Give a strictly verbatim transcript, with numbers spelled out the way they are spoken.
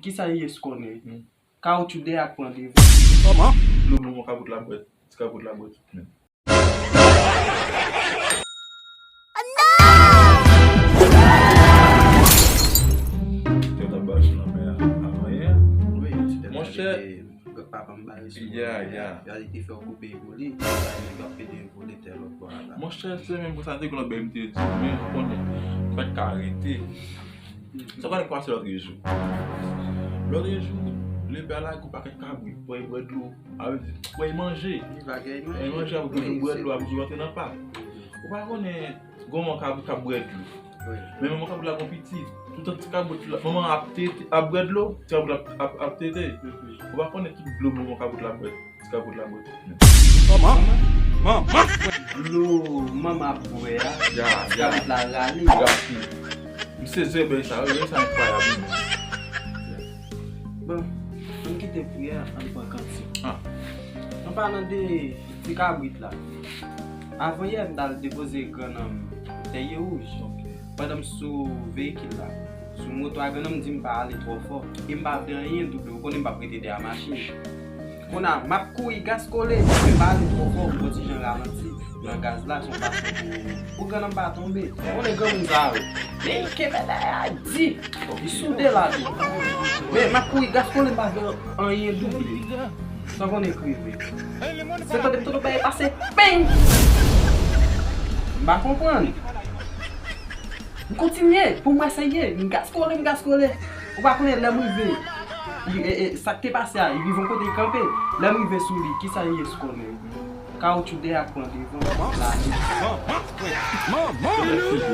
Kisa Yes konnen? Kawotchou dèyè ak pran devan. Kòman? Dlo mwen kabrit la bwèt. Ti kabrit la bwèt. Tèt ap bat sou lanmè a. Avan yè. Wi, ti tèt Monchè. Granpapa m ba responsab. Ya, ya. Ya, li te fè w koupe evo li. Nèg yo ap pede evo li tè lòt bò a la. Monchè, se menm konsa te gen lòt bèy m te di, men ou konnen, m pa t ka rete. Sa w konnen k pase lòtrejou? Lòtrejou, lepè a lage yon pakèt kabrit, pou y bwè dlo, a vle di, pou y manje. Li bagay manje. Y manje, ap toujou bwè dlo, ap toujou rantre nan pak. Ou pa konnen, gon manman kabrit k ap bwè dlo. Wi. Men manman kabrit la gon pitit. Toutan ti kabrit la, manman ap tete, ap bwè dlo, ti kabrit la ap, ap, ap tete. Ou pa konnen tout dlo manman kabrit la bwè, ti kabrit la bwè tout. Kòman? Manman. Dlo manman ap bwè a, ya, ti kabrit la rale. Gapi. M sezi bèy sa, wi, sa enkwayab, wi. Bon, ann kite priyè, ann pran kantik. Ah. An palan de ti kabrit la. Avan yè, m t al depoze grannanm Tèye Wouj. Ok. Pandan m sou veyikil la, sou moto a, grannanm di m pa ale twò fò. E m pa vle anyen double, ou konnen m p ap rete dèyè machin. Kounye a, m ap kouri gaskole, m pa ale twò fò, m gon ti jan ralanti nan gaz la, se yon fason pou, pou grannanm pa tonbe. Ou konnen granmoun sa yo. Men kenbe dèyè a di. Li soude la tou. Men m ap kouri gaskole, m pa vle anyen double. Sa w konnen k rive. Se tande m tande bay pase peng. M pa konprann. M kontinye pou m wè sa ye. M gaskole, m gaskole. Ou pa konnen lè m rive. Li, e, e, sa k te pase a, li rive yon kote li kanpe. Lè m rive sou li, kisa Yes konnen? Kawotchou dèyè ak pran devan. Manman! Manman! Manman!